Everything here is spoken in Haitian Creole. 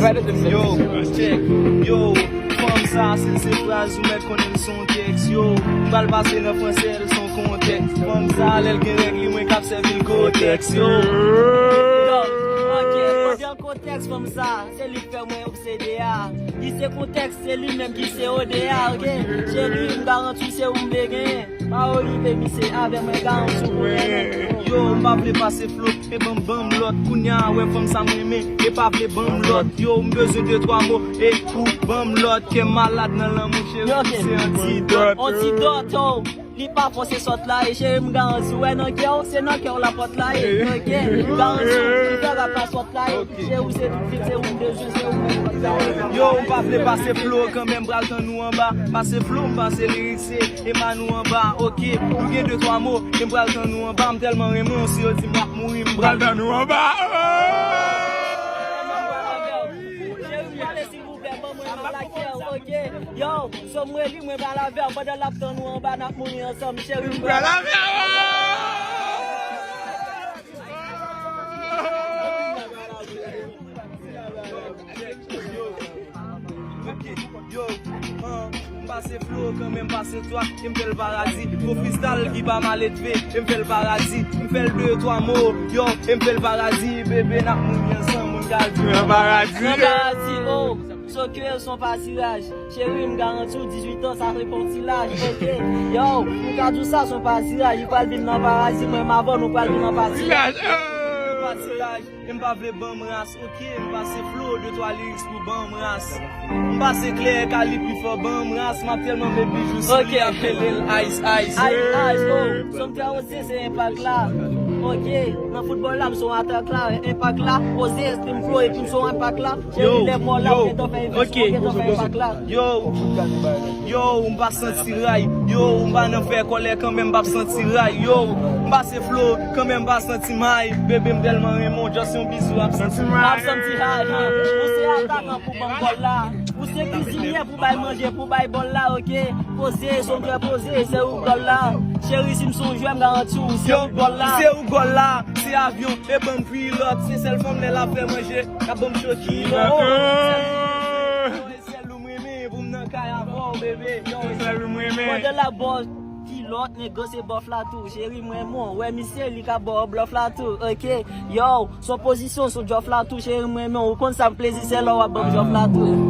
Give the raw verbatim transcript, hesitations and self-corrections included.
Yo, check. Yo, fanm sa, se, se fraz ou mèt konnen l se yon tèks. Yo, m pral pase nan fransè, l se yon kontèks. Fanm sa, lè l gen règ li, mwen k ap sèvi l kotèks. Yo. Yo, ok, pandan kontèks fanm sa, se li k fè mwen obsede a. Li se kontèks, se li menm ki se ode a, ok? Cheri, m garanti se ou m vle genyen. Pa okipe misye, avè mwen, garanti pou renmen. Yo, m pa vle pase flo, e ban m, ban m lòt. Kounye a, wè fanm sa m renmen, e pa vle ban m lòt. Yo, m bezwen de twa mo, e pou ban m lòt. Kè m malad nan lanmou, cheri, se antidòt. Antidòt, oh. Li pa fò se sòt la, e cheri, m garanti, wè nan kè w, se nan kè w lapòt la ye, ok? M garanti, li fè rap la sòt la ye, cheri, se tout vit, se ou m bezwen, se ou m bezwen. Yo, m pa vle pase flo, kanmenm pral tann ou anba. Pase flo, m pase lirik, se e pa nou anba, ok? Nou gen de twa mo, e m pral tann ou anba. M tèlman renmen w, si yo di m ap mouri, m pral tann ou anba. Cheri, pale silvouplè, ban mwen mal a kè, ok? Yo, so mwen li, mwen pral avè w, pandan l ap tann ou anba, n ap mouri ansanm, cheri, m pral avè w. Ok, yo, ah, m pase flo, kanmenm pase twa, e m fè l paradi. Gon freestyle ki pa maledve, e m fè l paradi. M fè l de twa mo, yo, e m fè l paradi. Bebe, n ap mouri ansanm, moun ka di nan paradi. Nan paradi, oh, so ke son patiraj. Cheri, m garanti w, dizuit an, sa se pa yon ti laj, ok? Yo, m ka di w sa, son patiraj. Li pral vin nan paradi, mwen m avè w, nou pral vin nan patiraj. Patiraj. E m pa vle ban m ras, ok? M pase flo, de twa lyrics pou ban m ras. M pase klè, kalib pi fò, ban m ras. M ap tèlman met bijou sou li, y ap rele l Ice Ice. Ice Ice, oh, son m trè oze, se enpak la. Ok, nan foutbòl la, m se yon atak la, enpak la. Oze, espri m flo, epi m se yon enpak la. Cheri, lè mò la, ou gentan fè enpak la. Yo, yo, m pa santi ray. Yo, m pa nan fè kòlè, kanmenm m p ap santi ray. Yo, m pase flo, kanmenm m pa santi may. Bebe, m tèlman renmen w, just yon bizou ap santi may. Ap santi hay, ha. Ou se atakan pou ban m bòl la. Ou se kizinye pou bay manje, pou bay bòl la, ok? Poze, son trè poze, se ou gòl la. Cheri, si m se yon jwè, m garanti w, se ou gòl la. Se ou gòl la, se avyon, e ban m pilòt. Se sèl fanm lè l ap fè manje, k ap ban m cho kilòt. Oh, sèl ou m renmen pou m nan kay avè w, bebe. Yo, sèl ou m renmen. Pandan l ap ba w kilòt, nèg se bòf la tou. Cheri, mwen, mwen wè misye, li ka ba w blòf la tou, ok? Yo, son pozisyon, son jòf la tou, cheri, mwen, mwen, ou konn sa m plezi, se lè w ap ban m jòf la tou.